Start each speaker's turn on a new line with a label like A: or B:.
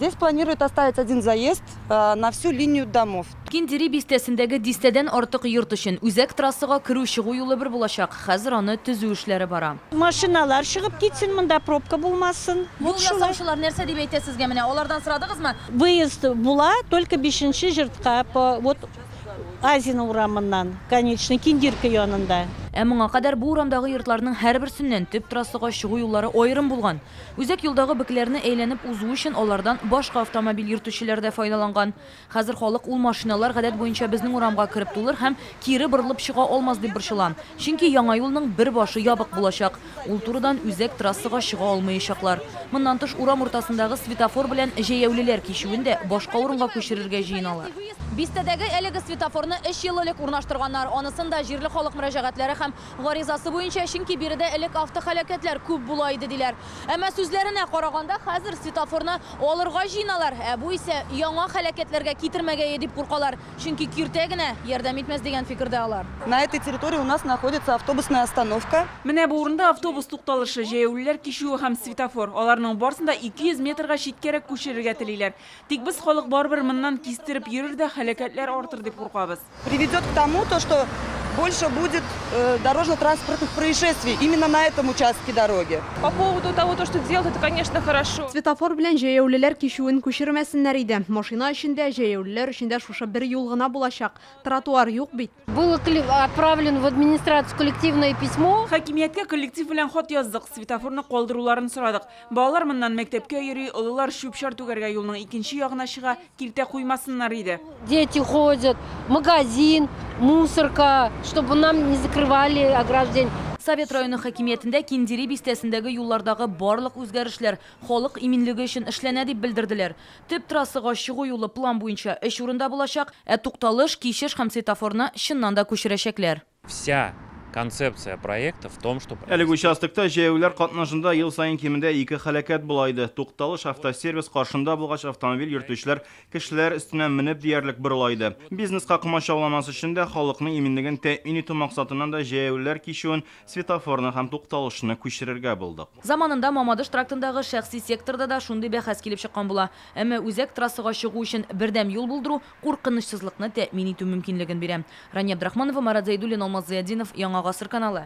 A: Здесь планируют оставить один заезд на всю линию домов.
B: Киндери бистәсендәге дистәдән артык йорт өчен үзәк трассага керү-чыгу юлы бер булачак. Хәзер аны төзү эшләре бара.
C: Машиналар чыгып китсен, монда пробка булмасын.
B: Юл ясаучылар нәрсә дип әйтә сезгә менә? Алардан сорадыгызмы?
C: Выезд була только бишенче җортка по вот Азина урамыннан, конечный, Киндирка янында.
B: Ә моңа кадәр бу урамдагы йортларның һәрберсеннән төп трассага чыгу юллары аерым булган. Үзәк юлдагы бөкеләрне әйләнеп узу өчен алардан башка автомобиль йөртүчеләр дә файдаланган. Хәзер халык ул машиналар гадәт буенча безнең урамга кереп тулыр һәм кире борылып чыга алмас дип борчыла. Чөнки яңа юлның бер башы ябык булачак. Ул турыдан үзәк трассага чыга алмаячаклар. Моннан тыш, урам уртасындагы светофор белән җәяүлеләр кичүен дә башка урынга күчерергә җыеналар. Бистәдәге әлеге светофорны өч ел элек урнаштырганнар. Анысын да җирле халык мөрәҗәгатьләре һәм гаризасы буенча, чөнки биредә элек автоһәлакәтләр күп була иде, диләр. Әмма сүзләренә караганда, хәзер светофорны алырга җыеналар, ә бу исә яңа һәлакәтләргә китермәгәе дип куркалар, чөнки киртә генә ярдәм итмәс дигән фикердә алар.
A: На этой территории у нас находится автобусная остановка.
D: Менә бу урында автобус тукталышы, җәяүлеләр кичүе һәм светофор. Аларның барысын да 200 метрга читкәрәк күчерергә телиләр. Тик без халык барыбер моннан кистереп йөрер дә, һәлакәтләр артыр дип куркабыз.
A: Приведет к тому, то, что больше будет дорожно-транспортных происшествий именно на этом участке дороги.
E: По поводу того, то, что делают, это, конечно, хорошо.
F: Светофор белән җәяүлеләр кичүен күчермәсеннәр иде. Машина өчен дә, җәяүлеләр өчен дә шушы бер юл гына булачак. Тротуар юк бит.
G: Было отправлен в администрацию коллективное письмо.
D: Хакимияткә коллектив белән хат яздык, светофорны калдыруларын сорадык. Балалар моннан мәктәпкә йөри, олылар чүп-чар түгәргә юлның икенче ягына чыга, киртә куймасыннар иде.
G: Дети ходят, магазин, мусорка, чтобы нам не закрывали ограждение.
B: Совет районы хакимиятендә Киндери бистәсендәге юллардагы барлык үзгәрешләр халык иминлеге өчен эшләнә дип белдерделәр. Төп трассага чыгу юлы план буенча өч урында булачак, ә тукталыш, кичеш һәм светофорны чыннан да күчерәчәкләр.
H: Вся концепция проекта в том, чтобы...
I: Әлеге участокта җәяүлеләр катнашында ел саен кимендә ике һәлакәт була иде. Тукталыш автосервис каршында булгач, автомобиль йөртүчеләр кешеләр өстенә менеп диярлек борыла иде. Бизнеска комачауламас өчен дә, халыкның иминлеген тәэмин итү максатыннан да җәяүлеләр кичүен, светофорны һәм тукталышны күчерергә булдык.
B: Заманында Мамадыш трактындагы шәхси секторда да шундый бәхәс килеп чыккан була. Әмма үзәк трассага чыгу өчен бердәм юл булдыру куркынычсызлыкны тәэмин итү мөмкинлеген бирә. Рания Абдрахманова, Марат Зәйдуллин, Алмаз Зыятдинов, Яңа Гасыр каналы.